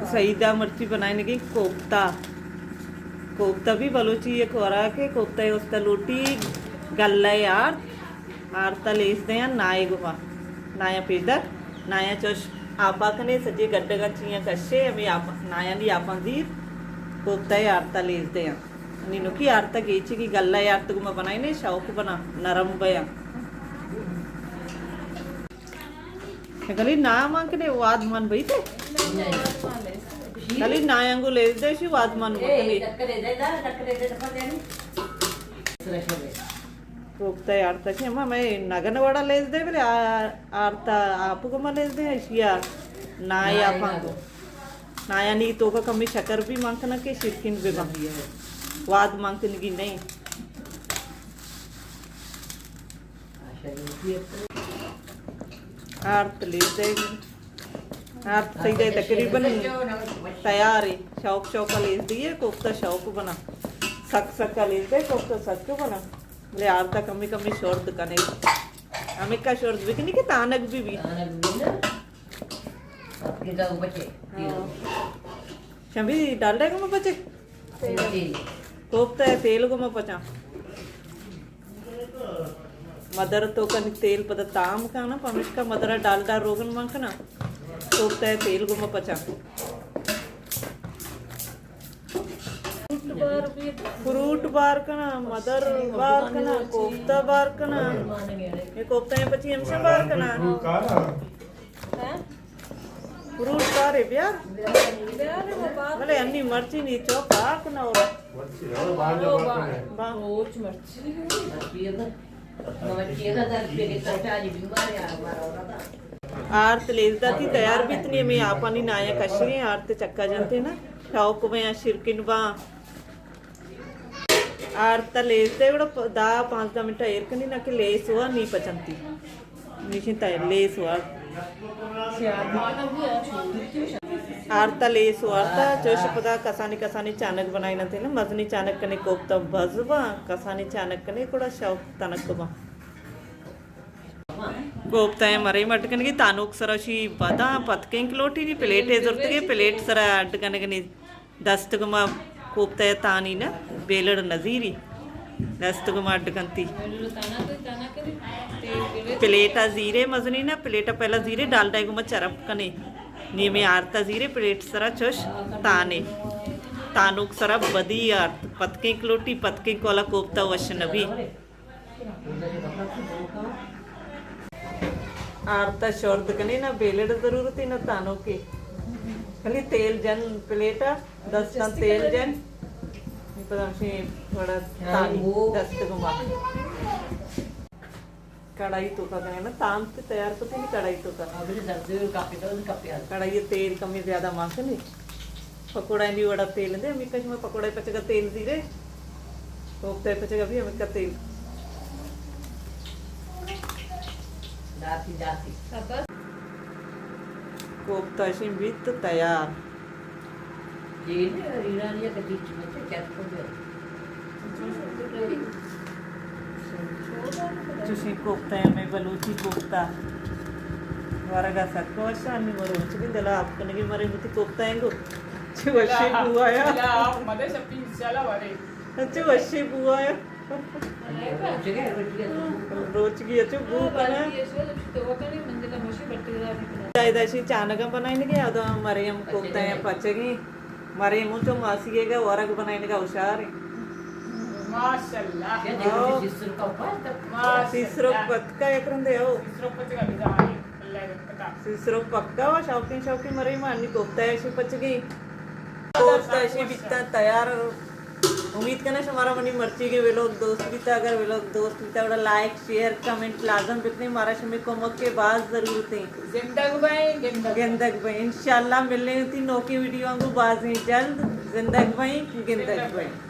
سعیدہ مرچی بنائینگی کوفتہ۔ کوفتہ بھی بلوچی یک خوراکے۔ کوفتہ ءِ واسطہ لوٹی گلہ ءِ آرت، آرت ءَ لیس دیاں نائے گما، نایاں پیدر، نایاں چوش آپا کنے، سجے گڈگاں چیاں کشے، ہمے آپ، نایانی آپاں زیر، کوفتہ ءِ آرت ءَ لیس دیاں۔ نی نکی آرت ءَ گیچگی، گلہ ءِ آرت گما بنائینے، شوق بنا، نرم بیاں۔ گلی نام آنکنے واد من بیتے۔ گلی نایاں گو لیس دے شی واد من بکنے۔ کوفتہ ءِ آرت ءَ کہ ہما مئے نگن وڑا لیس دے، بلے آ، آرت ءَ آپ گما لیس دے، اشیا نائے آپاں گو۔ نایانی توکا کمی شکر بھی مان کناں کہ شیرکن بہ باں۔ واد مان کنگی نہیں۔ آرت لیس دے۔ آرت سعیدہ تقریباً تیار ہے۔ شوق شوق ءَ لیس دیے، کوفتہ شوق بنا۔ سک سک ءَ لیس دے، کوفتہ سک بنا۔ بلے آرت ءَ کمی کمی شورد کنے۔ ہمکا شورد بکنی کہ تانگ بھی بھی۔ تانگ بھی نا۔ اب کے جاؤ بچے۔ ہاں۔ شمی ڈالڈا گما پچے؟ تیل۔ کوفتہ ءَ تیل گما پچاں۔ مدر توکا نی تیل پدا تام کنا، پمشکا مدر ءَ ڈالڈا روغن مان کنا۔ کوفتہ ءَ تیل گما پچاں۔ فروٹ بار کنا، مدر بار کنا، کوفتہ بار کنا۔ یہ کوفتہ ءَ پچی ہمشہ بار کنا۔ فروٹ کارے بیار۔ بلے انی مرچی نی چوک آک نہ ہو۔ با۔ آرت لیس داتی تیار بیت نی، ہمے آپانی نایا کشگیں، آرت چکا جنتے نا، شوق بیاں شیرکن باں۔ آرت ءَ لیس دے گڑا پ-، دہ پانزدہ منٹ ایر کنی، نہ کہ لیس ہوا نی پچنتی۔ نشین تا لیس ہوا۔ آرت ءَ لیس ہوا تا چوش پدا کسانی کسانی چانک بنائی نہ تینا، مزنی چانک کنے کوپتا بز با، کسانی چانک کنے گڑا شوق تنک با۔ کوپتا ءَ مرے مٹ کنگی تانوک سرا شی بدا پتکیں کلوٹی نی پلیٹ ءَ زرتگے، پلیٹ سرا اڈ کنگنی۔ دست گما کوپتہ ءَ تانی نہ، بیلڑ نہ زیری۔ دست گما اڈ کنتی۔ پلیٹ ءَ زیرے مزنی نہ، پلیٹ ءَ پہلا زیرے، ڈالڈا ءَ گما چرپ کنے۔ نیمے آرت ءَ زیرے، پلیٹ سرا چش تانے۔ تانوک سرا بدی آرت۔ پتکیں کلوٹی، پتکیں کولا کوپتہ وش نبی۔ آرتا شورد کنی، نہ بیلڑ ضرورت ہے، نہ تانوکے۔ خالی تیل جن پلیٹا، دستاں تیل جن۔ پدا ہمشی وڑا تانی، دست گما۔ کڑائی توکا کنے نا، تام تے تیار کتی نی کڑائی توکا۔ کڑائی تیل کمی زیادہ مان کنی۔ پکوڑا نی وڑا تیل دے، ہمیکا شما پکوڑا پچگا تیل زیرے۔ کوپتہ پچگا بھی ہمیکا تیل۔ داتی، داتی۔ کوپتہ شین بیت تیار۔ چوشیں کوپتہ، ہمے بلوچی کوپتہ۔ ورگا سک وشانی مروچ بھی دلا آپ کنگی مرے متی کوپتہ انگو۔ چی وشی بو آیا۔ چی وشی بو آیا۔ روچگی اچو بو کنا۔ چاہے داشی چانگا بنائیں گے، ادا مریم کوپتہ پچگی۔ مریم چو ماسی گا ورگ بنائیں گا ہوشیار۔ ماشاءاللہ۔ سیسرک پتکا یک رندے ہو۔ سیسرک پکا و شوقین شوقین مریم انی کوپتہ ایشی پچگی۔ کوپتہ ایشی بیتا تیار۔ امید کناں شمارا منی مرچیگیں ویلوگ دوست بیتا، اگر ویلوگ دوست بیتا گڑا لائک، شیئر، کمنٹ لازم بکنے، مارا شمے کمک کے باز ضرورت ہیں۔ زندگ بئیں، گندگ بئیں۔ گندگ بئیں۔ انشاءاللہ ملیں تی نوکیں ویڈیو آنگو بازیں جلد۔ زندگ بئیں، گندگ بئیں۔